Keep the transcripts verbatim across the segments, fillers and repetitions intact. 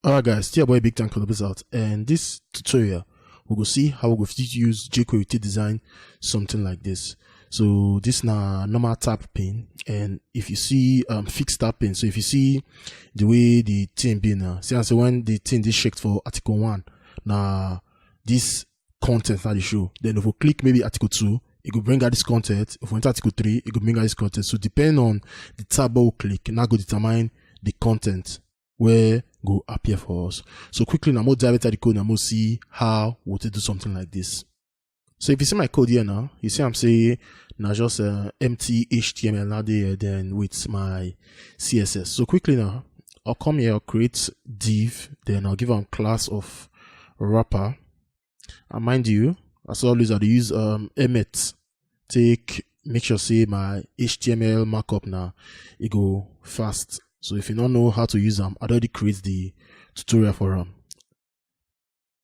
Alright guys, still your boy Big Tank for the out, and this tutorial we go see how we go fit use jQuery to design something like this. So this na normal tab pane, and if you see um fix tab pane, so if you see the way the thing be now, see I say when the thing is checked for article one, now this content now the show. Then if we click maybe article two, it will bring out this content. If we enter article three, it will bring out this content. So depending on the tab we click, now go determine the content where go appear for us. So quickly now, more dive into the code and we'll see how we to do something like this. So if you see my code here now, you see I'm say now just uh, empty H T M L now there then with my C S S. So quickly now, I'll come here, I'll create div, then I'll give a class of wrapper. And mind you, as always, I use um Emmet take make sure say my H T M L markup now it go fast. So if you don't know how to use them, I already create the tutorial for them.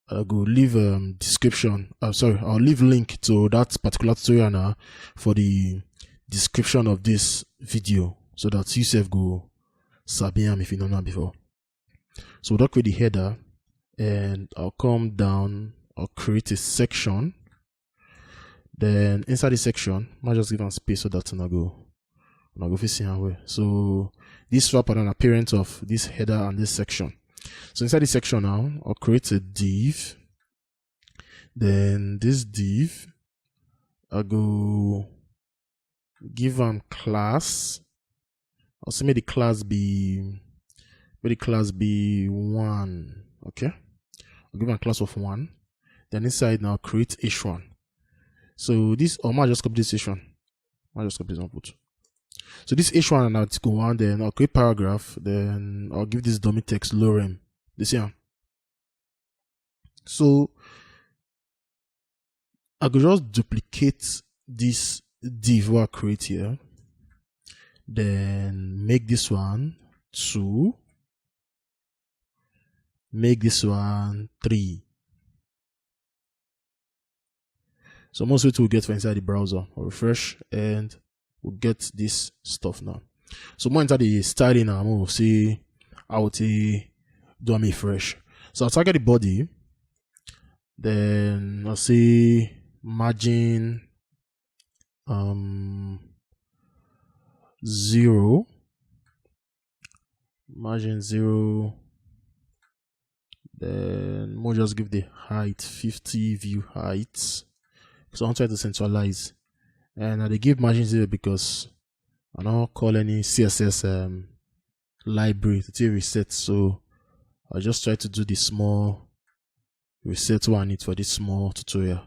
I go leave um description. I'm sorry, I'll leave link to that particular tutorial now for the description of this video so that you self go sabi am if you don't know before. So we'll create the header, and I'll come down, I'll create a section. Then inside the section, I'll just give a space so that I go, I go fit see am well. So this wrapper an appearance of this header and this section. So inside this section now, I'll create a div. Then this div, I go give am class. I'll say make the class be make the class be one. Okay, I'll give am class of one. Then inside now create H one. So this or might just copy this H one. I'll just copy this one put. So this H one and I'll go one, then I'll create paragraph, then I'll give this dummy text lorem. You see am? So I could just duplicate this div we I create here, then make this one two, make this one three. So most of it we'll get for inside the browser. I'll refresh and we'll get this stuff now. So more inside the styling now, we'll see how to do me fresh. So I'll target the body, then I'll say margin um zero, margin zero. Then we'll just give the height fifty view height because I want to try to centralize, and I dey give margin zero because I don't call any C S S um library to take reset, so I just try to do the small reset one I need for this small tutorial.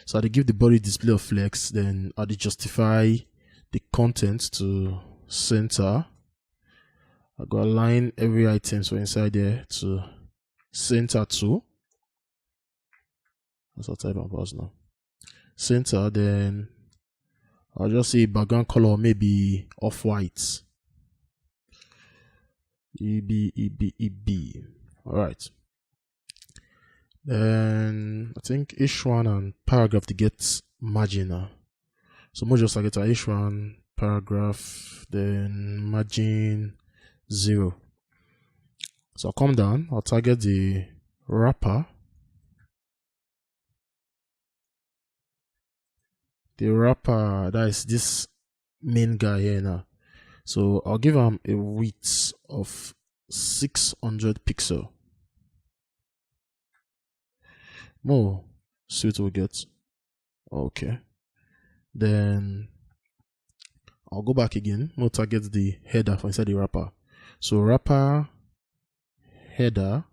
So I dey give the body display of flex, then I dey justify the content to center. I go align every item so inside there to center too. That's what type of browse now. Center, then I'll just say background color maybe off white. E B E B E B. All right. Then I think H one and paragraph to get margin now. So more just target H one paragraph, then margin zero. So I'll come down, I'll target the wrapper. The wrapper, that is this main guy here now. So I'll give him a width of six hundred pixel. More, see what we get. Okay. Then I'll go back again. We'll target the header for inside the wrapper. So wrapper header,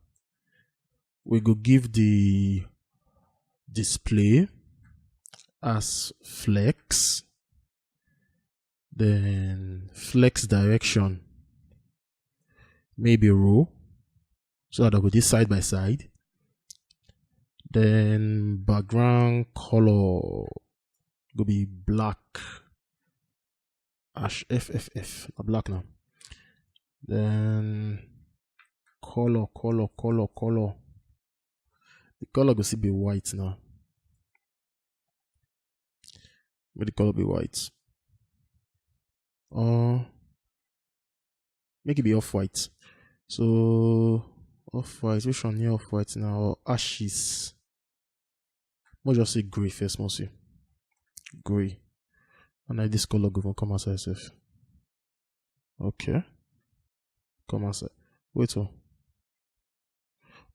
we go give the display as flex, then flex direction, maybe row, so that I go this side by side. Then background color go be black, ash F F F, a black now. Then color, color, color, color. The color go still be white now. Make the color be white. Or make it be off white. So Off-white, which one near off-white now? Or ashes? We'll just say gray first, mostly. Gray. And like this color go come outside itself. Okay. Come outside. Wait, oh.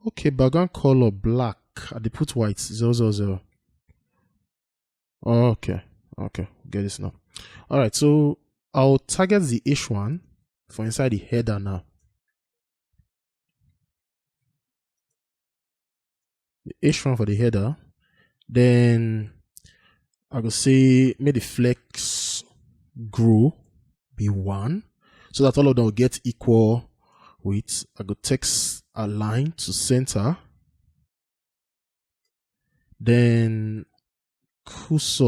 Okay, background color black. I dey put white. Zero, zero, zero. Okay. Okay. Get this now. All right. So I'll target the H one for inside the header now. The H one for the header. Then I go say make the flex grow be one, so that all of them will get equal weight. I go text align to center. Then cursor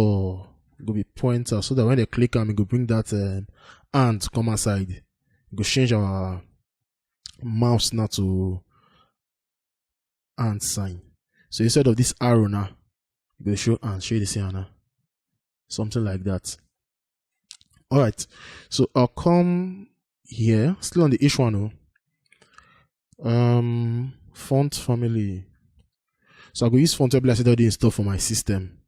go be pointer, so that when they click am, e go bring that um, hand come outside. E go change our mouse now to hand sign. So instead of this arrow now, e go show hand, show you the same now. Something like that. All right. So I'll come here, still on the H one. Oh. Um, font family. So I go use font wey be like say don dey install for my system.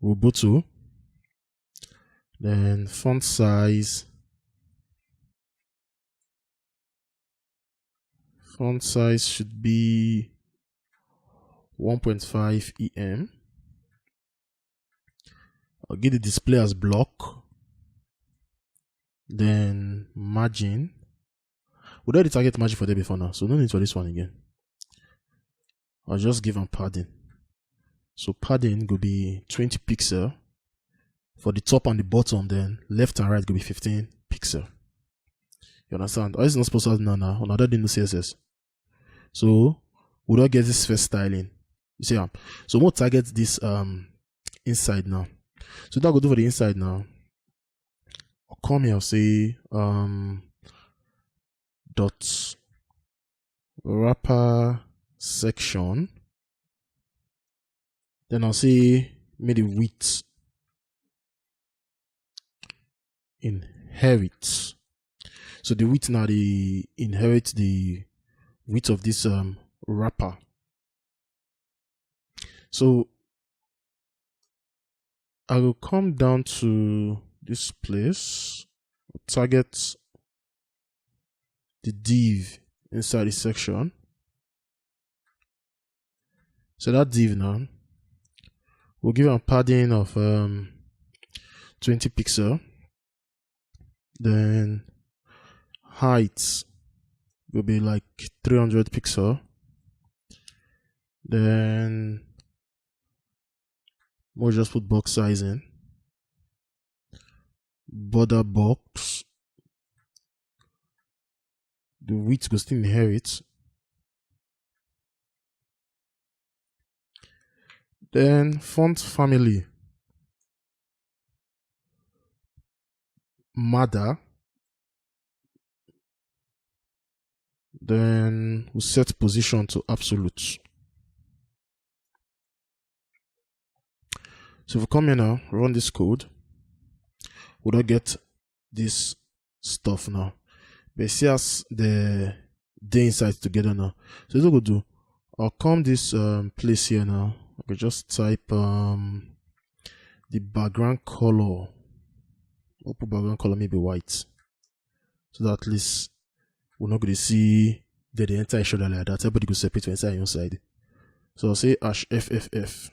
Ubuntu. Then font size. Font size should be one point five E M. I'll give the display as block. Then margin. We already target margin for there before now, so no need for this one again. I'll just give am padding. So padding go be twenty pixel for the top and the bottom, then left and right go be fifteen pixel. You understand? Or it's not supposed to now now. Another thing no C S S. So we don't get this first styling. You see am? So we'll target this um inside now. So that go do for the inside now. I'll come here, I'll say um dot wrapper section. Then I'll say make the width inherit. So the width now they inherit the width of this um wrapper. So I will come down to this place, target the div inside the section. So that div now, we'll give a padding of um, twenty pixel. Then height will be like three hundred pixel. Then we'll just put box sizing. Border box. The width go still inherit. Then font family. Mother. Then we set position to absolute. So if we come here now, run this code, we don't get this stuff now. But see as the day inside together now. So what we go do? I'll come this um, place here now. I could just type um, the background color. I'll put background color maybe white, so that at least we're not going to see that they enter each other like that. Everybody go separate for inside your side. So I'll say hash F F F.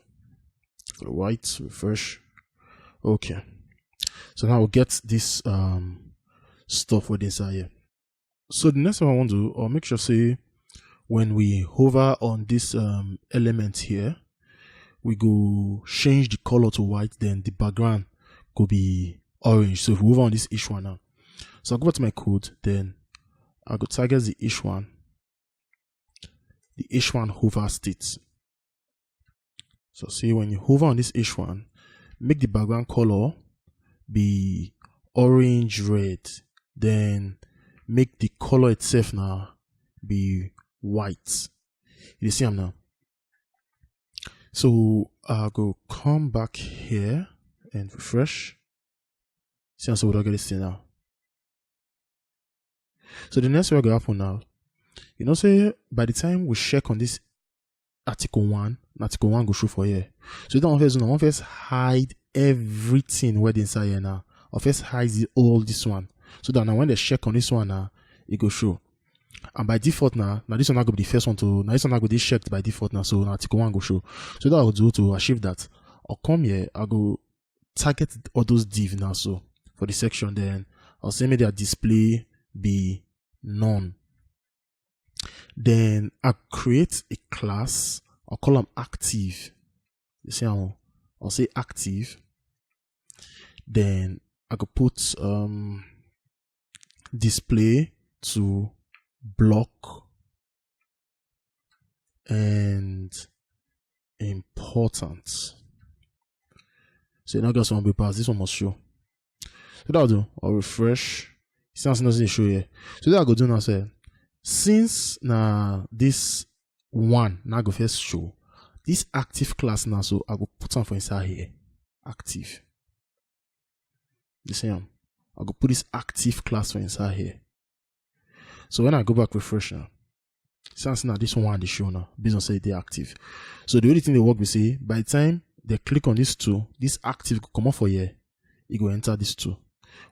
White, refresh. Okay. So now we'll get this um stuff with inside here. So the next thing I want to do, I'll make sure say when we hover on this um element here, we go change the color to white, then the background could be orange. So if we hover on this H one now, so I'll go back to my code, then I'll go target the H one, the H one hover state. So see, when you hover on this H one, make the background color be orange red, then make the color itself now be white. You see am now. So I go come back here and refresh. See, so we don't get this thing now. So the next thing will happen now. You know say by the time we check on this article one, article one go show for here. So that one first, I wan first hide everything wey dey inside here now. I first hide the, all this one. So that now when they check on this one now, it go show. And by default now, now this one now go be the first one to, now this one now go dey checked by default now. So now article one go show. So that I go do to achieve that. I'll come here, I go target all those div now. So for the section, then I'll say make their display be none. Then I create a class, I'll call them active. You see how I'll say active. Then I go put um display to block and important. So you not get some papers, this one must show. So that'll do. I'll refresh. Since nothing show here. So that I go do now say, since now this one now go first show, this active class now, so I go put am for inside here. Active. You see am? I go put this active class for inside here. So when I go back refresh now, since now this one dey show now, based on say they active. So the only thing they work with say by the time they click on this two, this active go come up for here, it go enter this two.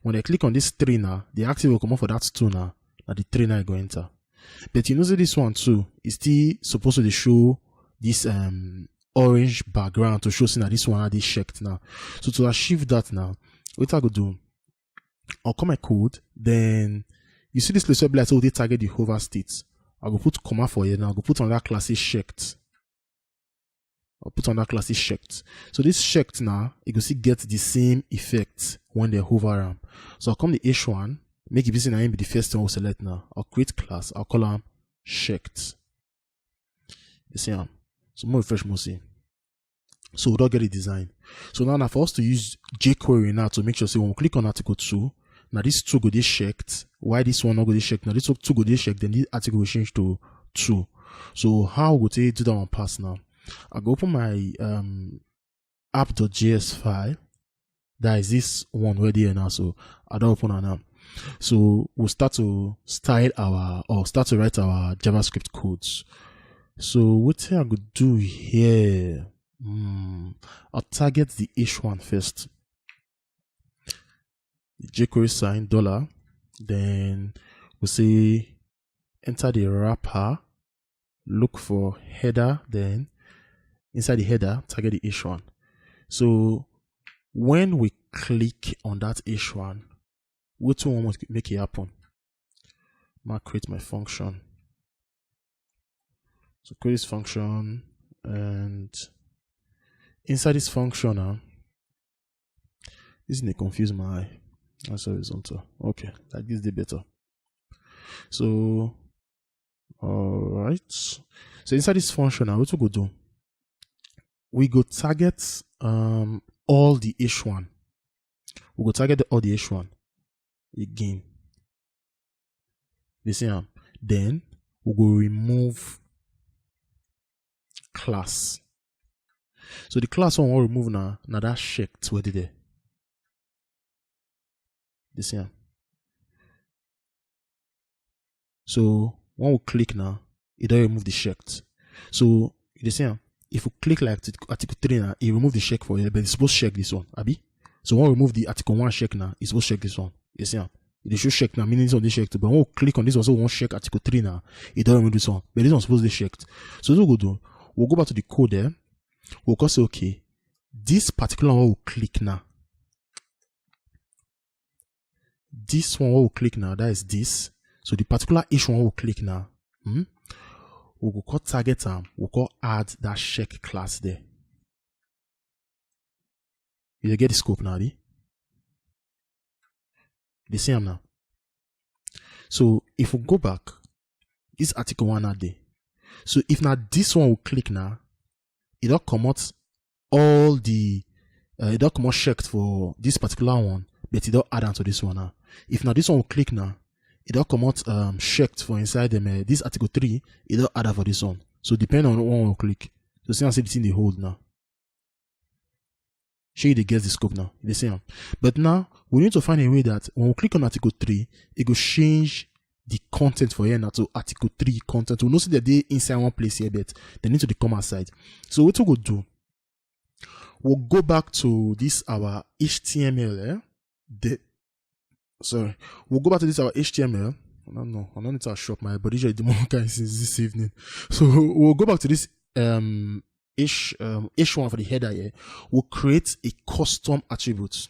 When they click on this three now, the active will come up for that two now, now the three now go enter. But you know say this one too is still supposed to dey show this um orange background to show say na this one are dey checked now. So to achieve that now, what I go do, I'll come my code, then you see this place where be like say we dey target the hover state. I go put comma for here now, I go put another class is checked. I'll put another class is checked. So this checked now, you go see get the same effect when they hover am. So I'll come the H one, make it busy now be the first one we select now. I'll create class, I'll call am checked. You see am? So more refresh more see. So we don't get the design. So now, now for us to use jQuery now to make sure say when we click on article two, now this two go dey checked. Why this one not go dey checked? Now this two go dey checked, then this article will change to two. So how we go take do that one pass now? I go open my um app.js file. That is this one right here now. So I don't open it now. So we'll start to style our or start to write our JavaScript codes. So what I could do here? Hmm, I'll target the H one first. The jQuery sign dollar. Then we'll say enter the wrapper, look for header, then inside the header, target the H one. So when we click on that H one, what we want make it happen? I create my function. So create this function, and inside this function now, this may confuse my eye. That's horizontal. Okay, like this dey better. So all right. So inside this function now, what we go do? We go target um all the H one. We go target all the H one again. You see am? Then we go remove class. So the class one we remove now, now that checked where did there. You see am? So when we click now, it don't remove the checked. So you see am? If we click like article, article three now, it remove the check for you, but it's supposed to check this one, abi? So when we remove the article one check now, it's supposed to check this one. You see am? It should check now, meaning this one dey check too. But when we click on this one, so we want check article three now, it don't remove this one. But this one supposed to be checked. So what we go do? We'll go back to the code there. We'll go say, okay, this particular one will click now. This one will click now, that is this. So the particular H one will click now. Hmm? We'll go call target am, we'll call add that check class there. You dey get the scope now, abi? They see am now. So if we go back, this article one now dey. So if now this one will click now, it don't come out all the uh, it don't come out checked for this particular one, but it don't add on to this one now. If now this one will click now, it don't come out um checked for inside them uh, this article three, it don't add on for this one. So depending on what one will click. So see and see the thing they hold now. Shey you dey get the scope now. You dey see am. But now we need to find a way that when we click on article three, it go change the content for here now to article three content. We know say they dey inside one place here, but they need to dey come outside. So what we go do? We'll go back to this our H T M L. Eh? The, sorry, we'll go back to this our H T M L. I don't know. I don't need to shop my body just the more kind since this evening. So we'll go back to this um H um H one for the header here. We'll create a custom attribute.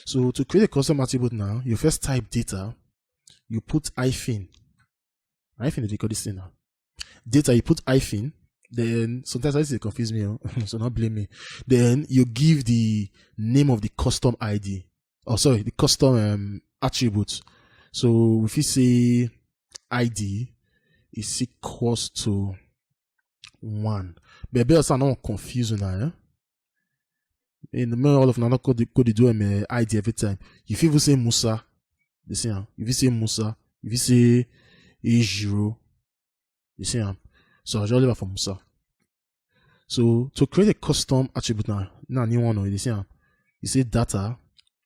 So to create a custom attribute now, you first type data, you put hyphen. Hyphen is call this thing now. Data, you put hyphen. Then sometimes I say confuse me, oh. So not blame me. Then you give the name of the custom I D. Oh, sorry, the custom um, attribute. So if you say I D is equals to one, but be also not confuse you now. Eh? In the middle of another code, code do um, I D every time. If you say Musa, they say, ah, if you say Musa, if you say Ejiro, they say, um, so I just leave it for Musa. So to create a custom attribute now, now new one, they say, um, you say data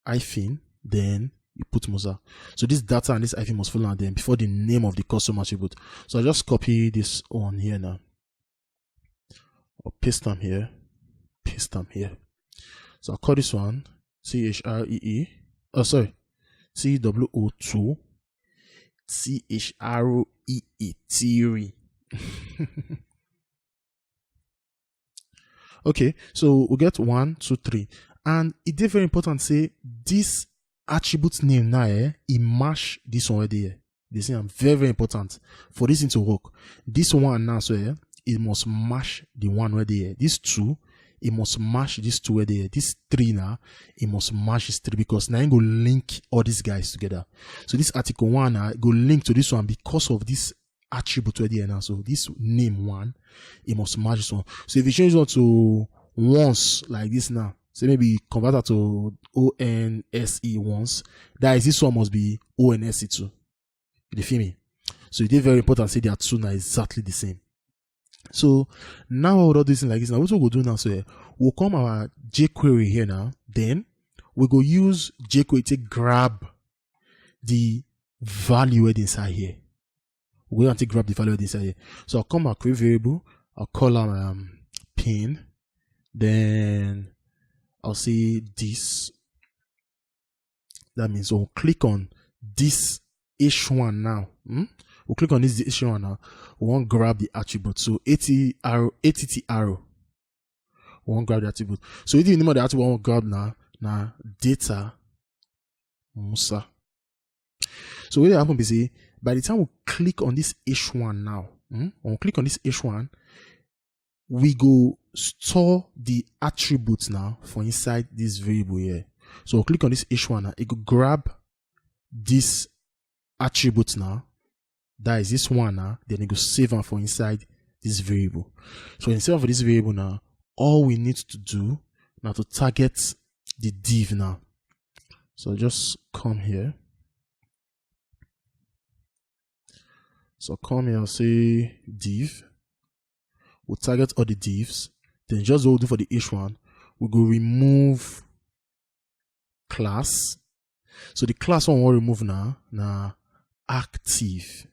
hyphen, then you put Musa. So this data and this hyphen must follow and then before the name of the custom attribute. So I just copy this one here now. I'll paste them here. Paste them here. So I'll call this one T H R E E. Oh, sorry. T W O two. T H R O E E. Theory. Okay, so we get one, two, three. And it is very important say this attribute name now, eh, it match this one right there. They say I'm very, very important for this thing to work. This one now, so eh, it must match the one right there. These two, it must match these two right there. This three now, it must match these three because now it go link all these guys together. So this article one now, it go link to this one because of this attribute right there now. So this name one, it must match this one. So if you change one to once like this now, say maybe convert that to O N S E once, that is this one must be O N S E too. You dey feel me? So it is very important say they are two now exactly the same. So now all these things like this now, what we go do now? So eh, we'll come our jQuery here now. Then we go use jQuery to grab the value wey dey inside here. We go and take grab the value wey dey inside here. So I'll come and create variable. I'll call am um, pin. Then I'll say this. That means we'll click on this H one now. Hmm? We'll click on this H one now. We want grab the attribute. So A T R, A T T R. We want grab the attribute. So if you know the attribute we want grab now, now data Musa. So what happen be say by the time we click on this H one now, hmm? When we click on this H one, we go store the attribute now for inside this variable here. So we'll click on this H one now. It go grab this attribute now. That is this one now. Then it go save am for inside this variable. So instead of this variable now, all we need to do now to target the div now. So just come here. So come here, say div. We'll target all the divs. Then just what we'll do for the H one, we go remove class. So the class one we remove now, now active.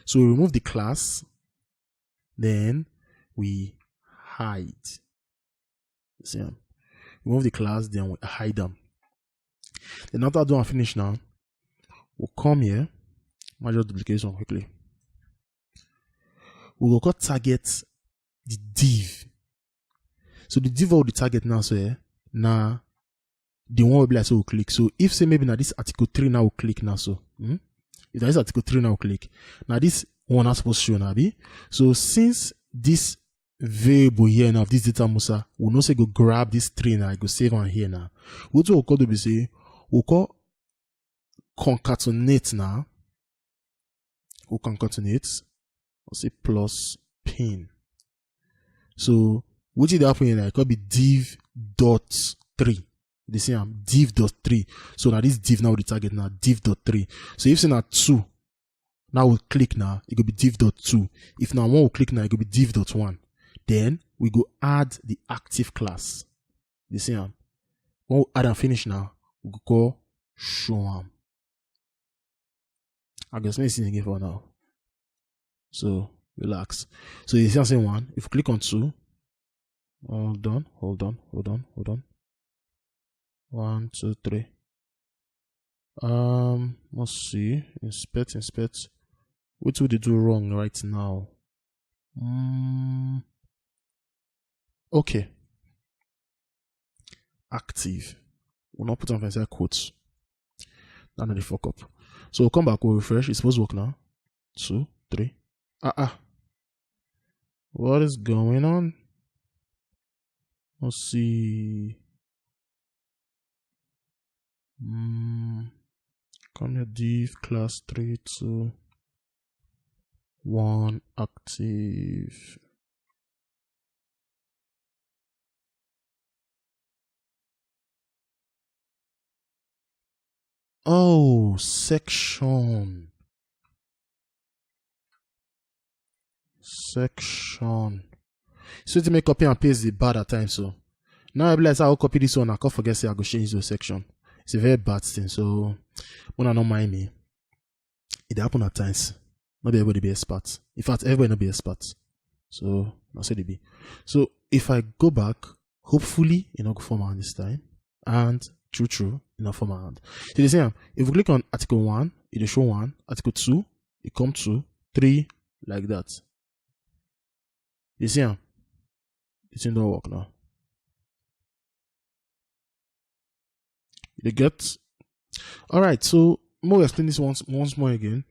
So we remove the class, then we hide. See am? Remove the class, then we hide them. Then after I do and finish now, we'll come here. I'll just duplicate this one quickly. We will go target the div. So the div of the target now, so eh, now the one will be like so we'll click. So if say maybe now this article three now will click now, so hmm? If now this article three now will click, now this one has supposed to show now be. So since this variable here now of this data Musa, we know say go grab this three now, go save on here now. What we'll call to be say we'll call concatenate now. We'll concatenate. We'll say plus pin. So what did happen here now? It could be div dot three. They say I'm div dot three. So now this div now the target now div dot three. So if say now two, now we click now, it could be div dot two. If now one we click now, it could be div dot one. Then we go add the active class. They say um, when we add and finish now, we go call show am. I go explain this thing again for now. So relax. So you see, I'm saying one. If you click on two, hold on, hold on, hold on, hold on. One, two, three. Um, let's see. Inspect, inspect. What would they do wrong right now? Mm, okay. Active. We'll not put on inside quotes. That not the fuck up. So we'll come back, we'll refresh. It's supposed to work now. Two, three. Ah, ah. What is going on? Let's see. Mm, come here, div class three, two, one, active. Oh, section. Section. So to make copy and paste the bad at times. So now I realize I will copy this one. I can't forget say I go change the section. It's a very bad thing. So when I don't mind me, it happen at times. Not everybody be expert. In fact, everybody not be expert. So that's what it be. So if I go back, hopefully it not go for my hand this time. And true, true, it not for my hand. So they say um, if we click on article one, it will show one, article two, it come two, three, like that. You see um, the thing don't work now. You get? All right, so more explain this once once more again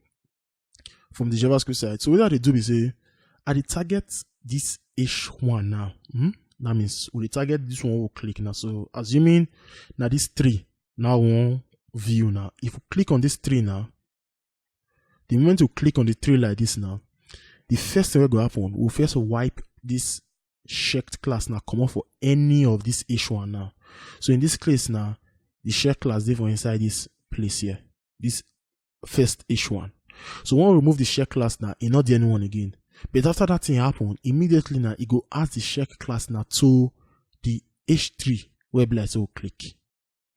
from the JavaScript side. So what I do is say I dey target this H one now. Hmm? That means we dey target this one we click now. So assuming now this three now one view now. If we click on this three now, the moment you click on the three like this now, the first thing will go happen. We'll first wipe this checked class now come off for any of this H one now. So in this case now, the check class dey for inside this place here. This first H one. So when we remove the check class now, it not the anyone again. But after that thing happen, immediately now it go add the check class now to the H three where be like so click.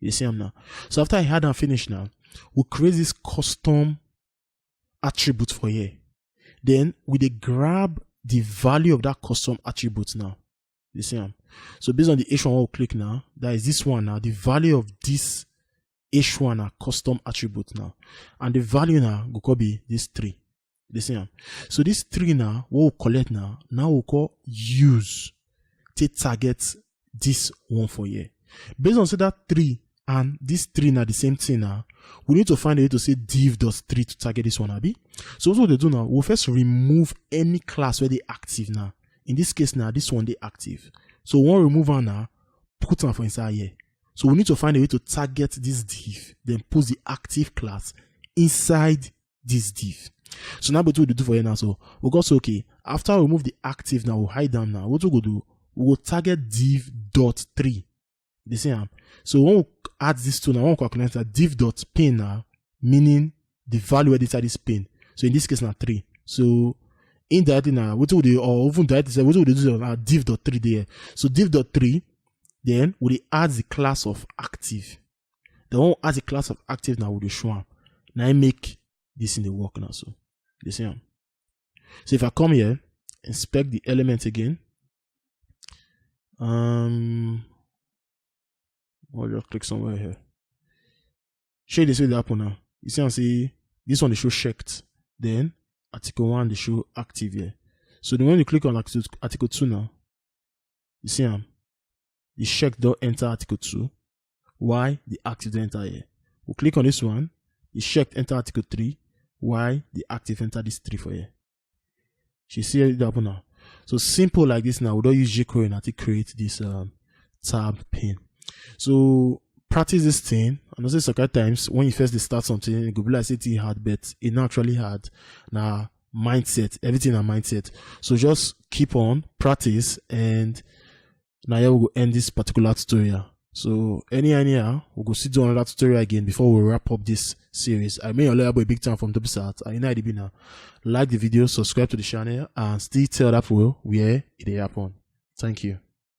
You see am now. So after I had and finish now, we create this custom attribute for here. Then we dey grab the value of that custom attribute now. You see am. So based on the H one we click now, that is this one now, the value of this H one now custom attribute now. And the value now go call be this three. You see am. So this three now, what we collect now, now we call use to target this one for here. Based on say that three and this three now the same thing now, we need to find a way to say div dot three to target this one, abi. So what we do now, we'll first remove any class where they active now. In this case now, this one they active. So we wan remove am now, put am for inside here. So we need to find a way to target this div, then put the active class inside this div. So now what we do for here now, so we go say, okay, after we remove the active now, we hide them now. What we go do? We go target div dot three. You see am. So when we add this two now, when we calculate that div dot paint now, meaning the value where inside this paint. So in this case now three. So indirectly now, what we do, or even directly, what we do now, div dot three there. So div dot three, then we dey add the class of active. Then when we add the class of active now, we dey show am. Now I make this in the work now. So you see am. So if I come here, inspect the element again. Um, I'll just click somewhere here. Shade this way the apple now. You see, I see this one they show checked. Then article one they show active here. So then when you click on article, article two now, you see am. The check don't enter article two. Why the active don't enter here? We click on this one. The check enter article three. Why the active enter this three for here? She see it happen now. So simple like this now. We don't use jQuery now to create this um, tab pane. So practice this thing. I know say sometimes when you first dey start something, it go be like say it hard, but it not actually hard. Now mindset, everything a mindset. So just keep on practice, and now here we go end this particular tutorial. So any anyhow, we go see do another tutorial again before we wrap up this series. I mean, your lawyer boy big time from Dubsat. I know it be now. Like the video, subscribe to the channel, and still tell that people where it happen. Thank you.